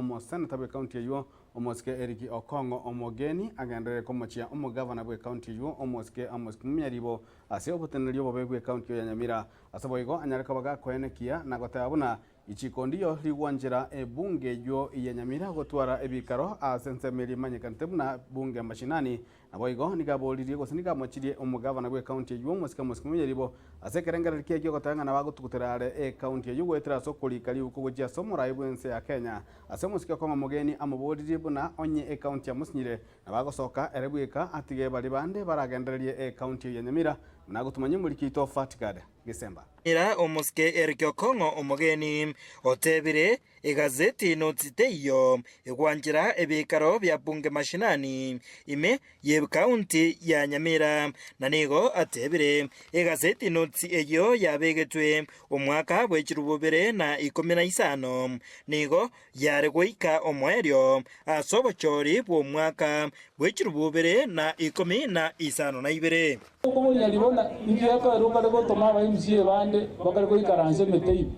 Omoseneta bw'ekaunti eyio Omosike Eric Okong'o Omogeni agenderere komochia Omogavana bw'ekaunti eyio Omosike Amos Kimumyaribo ase oboteneneri obobe bw'ekaunti ya Nyamira. Ase boigo anyare koba gakoenekia na goteba buna Ichiko ndiyo rigwanchera ebunge eyio ya Nyamira gotwara ebikaro ase ensemo eria emanyekanete buna bunge mashinani. Naboigo nigo aboririe gose nigo amochirie omogavana bw'ecounty eyio omosike Mosike Munyaribo ase ekerengererio kiaye giogoteba ng'a nabo agotugutera are ecounty eyio goetera ase okorika riuko gochia ase omorai bw'ense ya Kenya. Ase omosike okong'a omogeni amoboririe buna onye ecounty yamosinyirie nabo agosoka ere bweka atige baria bande baragendererie ecounty eyio ya Nyamira buna agotumanyia omoriki oito Fatigad Gesemba. Ira omosike Eric Okong'o omogeni, otebire, Egazeti notsi teiyo egwanchera ebikaro bia bunge mashinani ime y'ecounty ya Nyamira. Na nigo atebire, Egazeti notsi eyio yabegetwe omwaka bwe chirubu bibere na ikomi na isano nigo yare goika omoerio ase obochori bw'omwaka bwe chirubu bibere na ikomi na isano na ibere. Okoboria riboa inki gekoera okare gotoma aba MCA bande bakare goikaransa emete ime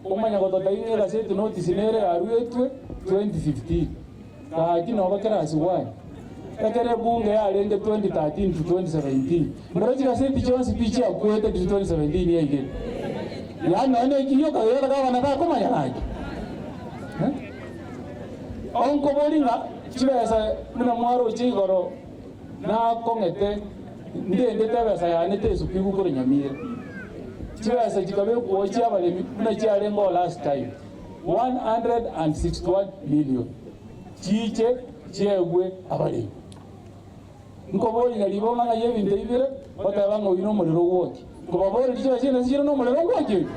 omanya gototebia ng'a egaseti notice nere yaruetwe 2015 gaki noba class one ekero ebunge yarenge 2013 to 2017 mboro chigaseti chionsi pi chiakwete riria 2017 yaigete yaani nonya ne ekiya okagera gavana takomanya gaki eh? Onkobori ng'a chibesa buna mwaroche igoro Nakong'ete, ndendete ebesa yane tesukigwe korwa Nyamira. Chibesa chikabekwa oo chi'abaremi buna chiarenge oo last time, 161 million, chiche chiegwe abaremi. Nkoboria nyaribo ng'a ng'ai ebinto ebi bire, bateba ng'a oyio nomorero ogwokia. Nkobaboria chibesa chiane chire nomorero ogwokia oyio?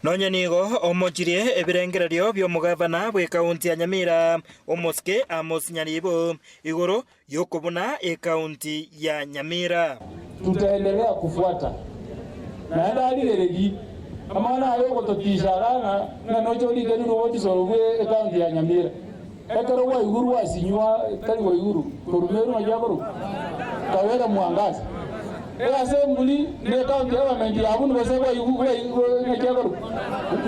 Nonya nigo omochirie ebirengererio bi'omogavana bw'ekaunti ya Nyamira, omosike Amos Nyaribo, igoro y'okobuna ekaunti ya Nyamira. Tutaendelea kufuata naende arigererie amang'ana aya ogototisha iga ng'a ng'a noche orike riruba otisoro bwe ekaunti ya Nyamira. Ekero gwaigurwe asinywa tari gwaiguru korwa Meru naki akorokwa Kawere Mwangaza. Easembuli ne county government ya Abuni gose naki akorokwa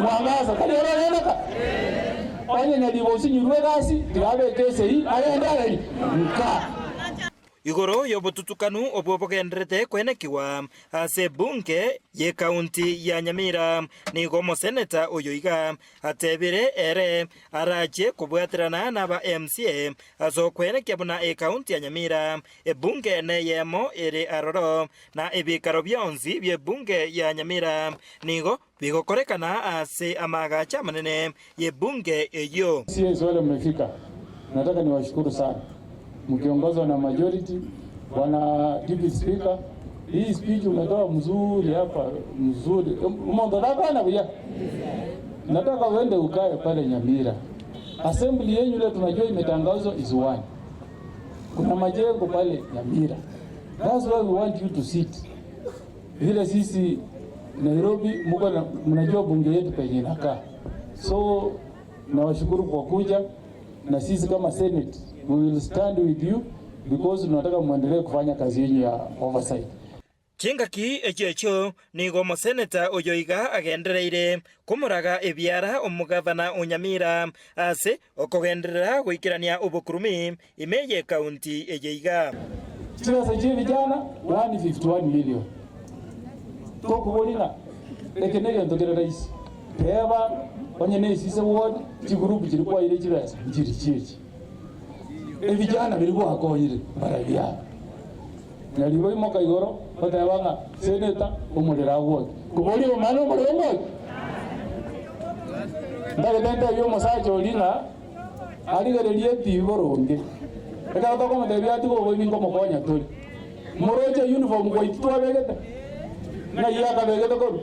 Mwangaza tari oro ogende ka? Onye Nyaribo osinyirwe egasi tiga abeke esegi agende areri nka. Igoro y'obotutukanu obwo bogendererete kwenekigwa ase ebunge y'ekaunti ya Nyamira, nigo omoseneta oyo iga atebire ere arache kobwaterana naba MCA ase okwenekia buna ekaunti ya Nyamira ebunge neyemo ere aroro na ebikaro bionsi bi'ebunge ya Nyamira nigo bigokorekana ase amaagacho amanene y'ebunge eyio. MCAs wale mmefika, nataka niwashukuru sana mkiongozwa na majority. Bwana Deputy Speaker, hii speech umetoa mzuri hapa mzuri, omonto takwana buya. Nataka uende ukae pale Nyamira. Assembly yenyu ile tunajua imetangazwa is one. Kuna majengo pale Nyamira. That's why we want you to sit. Vile sisi Nairobi mko na mnajua bunge yetu penye inakaa. So nawashukuru kwa kuja na sisi kama Senate we will stand with you because tunataka muendelee kufanya kazi yenyu ya oversight. Chingaki echio echio nigo omoseneta oyo iga agendereire komoraga ebiara omogavana o Nyamira ase okogenderera goikerania obokurumi ime y'ekaunti eye iga. Chibesa chia vijana 151 million. Tokobori ng'a eke negento kere rahisi. Teba onye ne esise ward chigroup chiria kwaire chibesa nchiri chiechi. Evijana biria gwakonyire mbarabio aba. Nyaribo imoka igoro oteba ng'a seneta omorero agwoke. Koboria omanye omorero ngwoke? Ntagete ntebie omosacha oria ng'a arigererie etibi boronge. Ekero tokomotebia atige oboibi nkomokonya tore. Moroche uniform gwaitwe twabegete? Ng'ai akabegete korwa?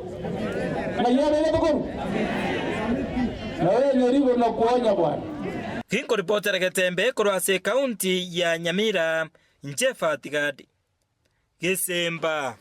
Ng'ai abegete korwa? Naye nyaribo nakuonya bwana. Ginkoripotera Getembe korwa ase ekaunti ya Nyamira, Inche Fatigadi Gesemba.